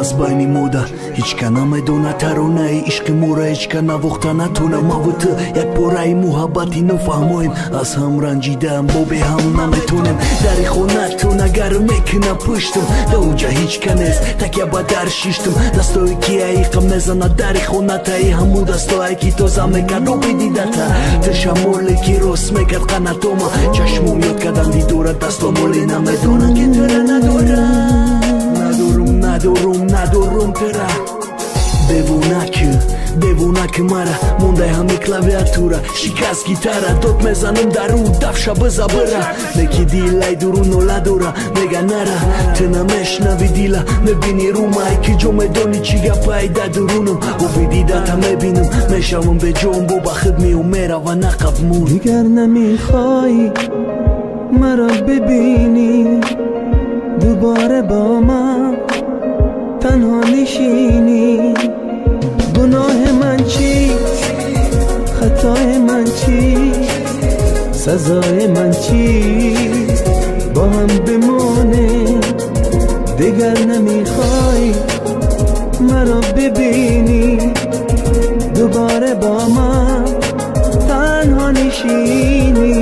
Аз байни мода ҳечка намедона таронаи ишқи мора ҳечка навохта натона. Маву ту як пораи муҳаббати нофаҳмоем, аз ҳам ранҷидаам бо беҳам наметонем. Дари хонатон агар мекуна пуштам, да унҷа ҳечка нест, такя ба дар шиштам. Дастое ки аиқам мезанад дари хонатаи ҳамун дастое ки тоза мекард оби дидата. Ту шамоле ки рост мекард қанатома, чашмом ёд кардан дидора дастомоле намедонам ки тура надорам. Надорум, надорум, надорум тура. Девонаки, девонаки, мара мондай ҳами клавиатура шикаст гитара. Дод мезанам дару дафша биза бира, неки дилай дуру нола дора, мега нара. Ту намешнави дила, мебини румай ки ҷо медони чӣ гапай да дурунам. Оби дидата мебинам, мешавам беҷон, бо ба худ меом мерава нақабмун. Дигар намехоҳӣ маро бибинӣ, дубора бо ман танҳо нишинӣ. Гуноҳи ман чист, хатои ман чист, сазои ман чист? Бо ҳам бимонем. Дигар намехоҳӣ маро бибинӣ, дубора бо ман танҳо нишинӣ.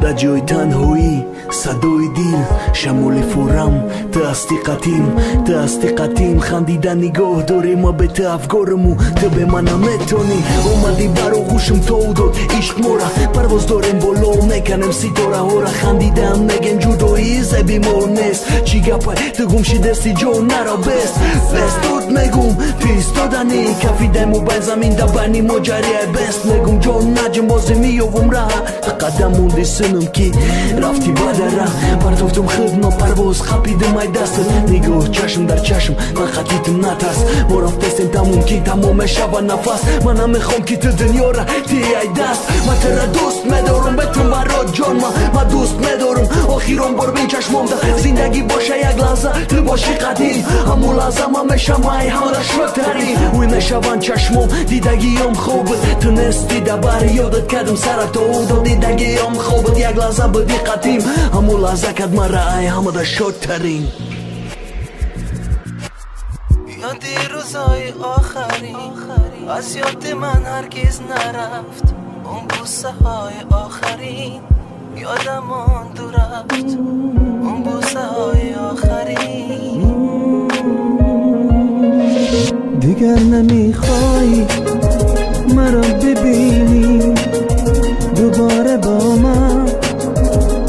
Дар ҷои танҳоӣ садои дил, шамоли форам, ту ҳасти қатим, ту ҳасти қатим. Хандида нигоҳ дорӣ, ма бе ту афгоруму ту бе ман наметонӣ. Омадӣ бар оғӯшам, тов дод ишқ мора, парвоз дорем боло, меканем ситораҳора. Хандидаам мегем ҷудоӣ зеби мо нест. Чӣ гапай, ту гум шидасти, ҷо наро бест бест. Тут мегум, ту истоданӣ кафидай мобайн замин да байни мо ҷарияй бест. Мегум ҷон наҷм, бозе меёвум раҳа. Қадам монди синам ки рафти ба дара, партофтум хидма, парвоз қапидим ай дастат. Нигоҳ чашм дар чашм, ман қатитим, натарс, мо рафтестем тамом ки тамом мешава нафас. Ман намехом ки ту дунёра тии ай даст. Ман тура дӯст медорум, бетун барот ҷон, ма дӯст медорум. Охирон бор бин чашмомда, зиндагӣ боша як лаҳза, ту боши қадим. Ҳамун лаҳза ман мешам ай ҳамада шудтарин. Ӯй мешаванд чашмом, дидагиём хобит, ту нести да бар ёдат кардам сара то удо. Дидагиём хобит, як лаҳза буди қатим, ҳамун лаҳза кад мара ай ҳамада шодтарин. Ёди рӯзои охарин аз ёди ман ҳаргиз нарафт. Он бӯсаҳои охарин ёдамон ду рафт, он бӯсаҳои охарин. Дигар намехоҳӣ маро бибинӣ, дубора бо ман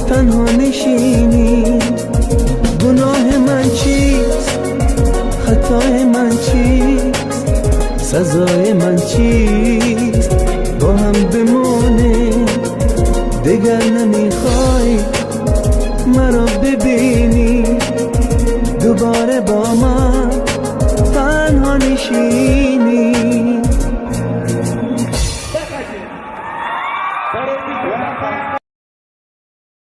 танҳо нишинӣ. Гуноҳи ман чист, хатои ман чист, сазои ман чист? Бо ҳам бимонем. Дигар намехоҳӣ маро бибинӣ, дубора бо ман танҳо нишинӣ.